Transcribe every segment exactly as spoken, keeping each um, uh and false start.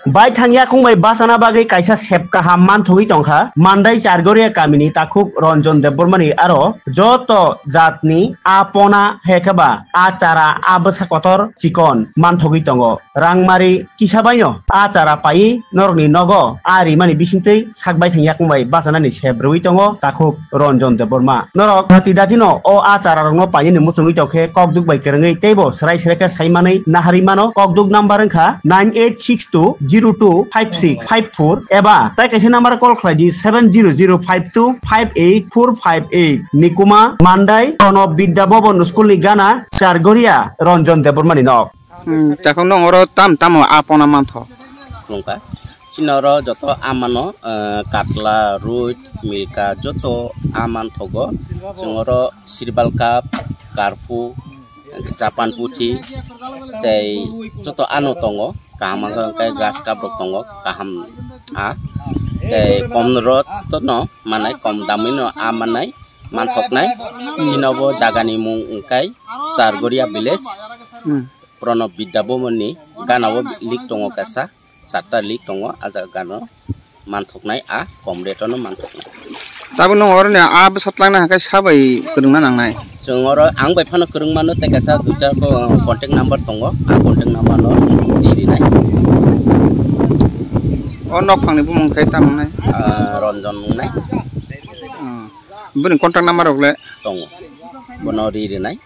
Bai thang yakung bai bachana bagwi kaisa sep kaham manthogwi tongkha. Mandai Chargoria kamini takhuk Ranjan Debbarmani aro joto jatni a pona hekhe ba a chara a bwsa kotor chikon manthogwi tongo. Rangmari kisa baino a chara paiwi norokni nogo a rimani bisingtwi sak baithang yakung bai bachanani sep rwui tongo takhuk Ranjan Debbarma. Norok dati dati no o a chara rokno painani muchungwi tongkhe kokduk bai kwrwngwi teibo swrai swrai khe sai manwi naharwi mano. Kokduk number wngkha nine eight six two zero two five six five four eba tai kaisa number call khlai di seven zero zero five two five eight four five eight. Nikuma Mandai Pranab Vidya Bhavan School ni gana Chargoria Ranjan Debbarmani nok. Hmm, takhuk nwng oro tam tamo a pona mantho? Khulumkha. Chini oro joto a mano, eh, katla, ruit, milka joto a manthogo. Chwng oro sirbal cup, karphu, japan puthi, tei joto ano tongo. Kaham wngkha hwnkhe grass cup rok tongo, kaham a. Tei kom rok no manai, kom damwi no a manai, manthoknai. Chini bo jagani mung wngkha Chargoria village. Hmm. Pranab Vidya Bhavan ni gana o lik tongo kaisa, charta lik tongo, a jaga gana o manthoknai, a kom rate o no manthoknai. Tabuk nwng oro ni a bwsa tlangna hwnkhe sa bai kwrwngna nangnai? Chwng oro ang bai phano kwrwng mano, tei kaisa duita ko contact number tongo, a contact number no ri rinai. O nok phangni bumung khe tamo wngnai? Ah, Ranjan wngnai. Hmm. Bini contact number rok le? Tongo. Bono ri rinai.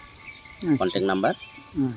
Hmm. Contact number. Hmm.